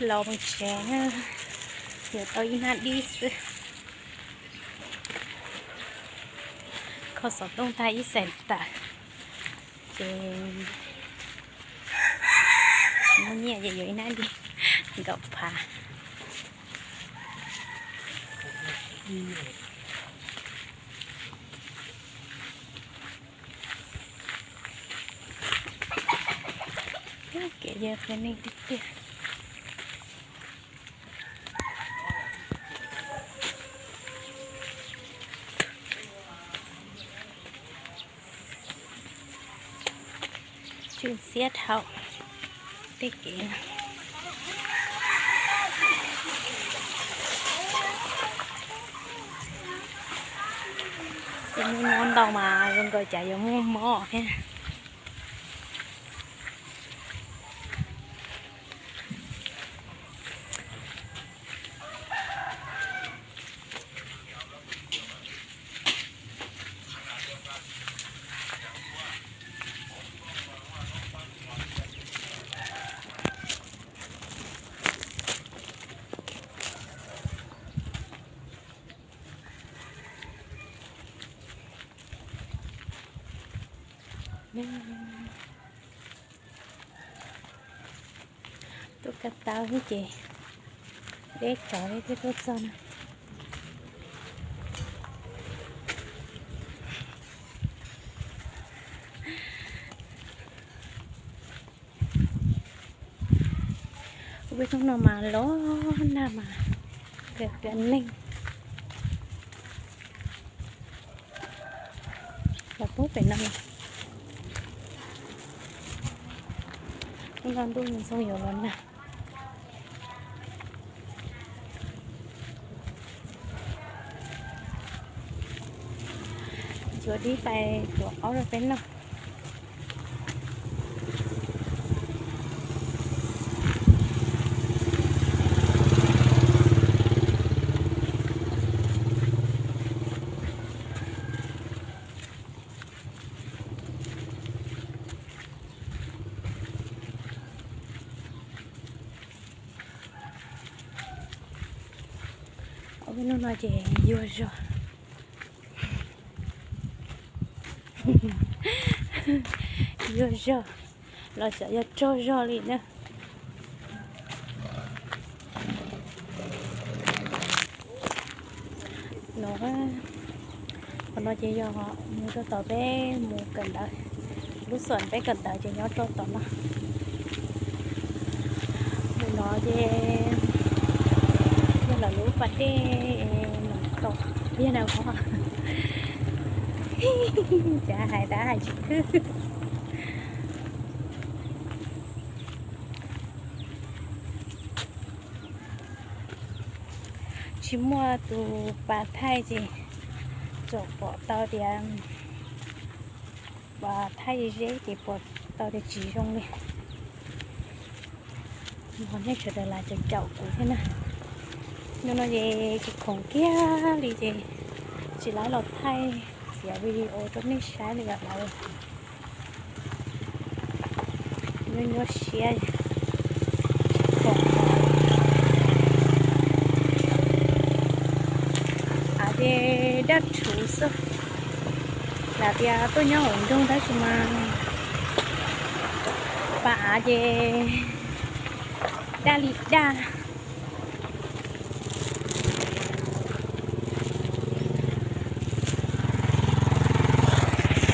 Los mus tsev, yuav tau ib hnab dib xwb. Kho xov tooj tag ib xees tawm, ces tsis muaj nyiaj ces yuav ib hnab dib nkaum phav. Kev yog qias neeg tiag tiag. Tsw xiab dhau tej kev. Ces muaj mob ntau mas zoo nkaus cas yuav muaj mob thiab. Tuaj kab taub thiab ces deb tsawv li thiaj tuaj txog na. Ub, peb hnub no mas los nag mas qias qias neeg. Los pub pem no, hnub no ntuj ntxoog yuav los nag. Yuav dib pais tuav qaub rau peb noj. Ob peb hnub no ces yuag zog, yuag zog los xyov yog tsaug zog li na. No, qhov no ces yog mus rau tom peb mus kawm ntawv, lub xom peb kawm ntawv ces nyob rau tom no. Mus no ces yog lawv lub pas dej no tom tiag na os. Cas hais tab hais tsis khwb. Tsis muaj tus pas thaij ces txawm pom tau tias pas thaij ze ces pom tau tias tsis zoo li. Qhov nej sawv daws lam caum caum kuv thiab na. Hnub no ces tsis khoom kiag li ces tsis laib los thaij txiav video rau nej saib li os lawv. Nyuaj nyuaj siab, tsis khoom. Av ces daj rhuv xwb, lam tias tuaj nyob hauv nroog tab sis mas pas av ces daj li daj.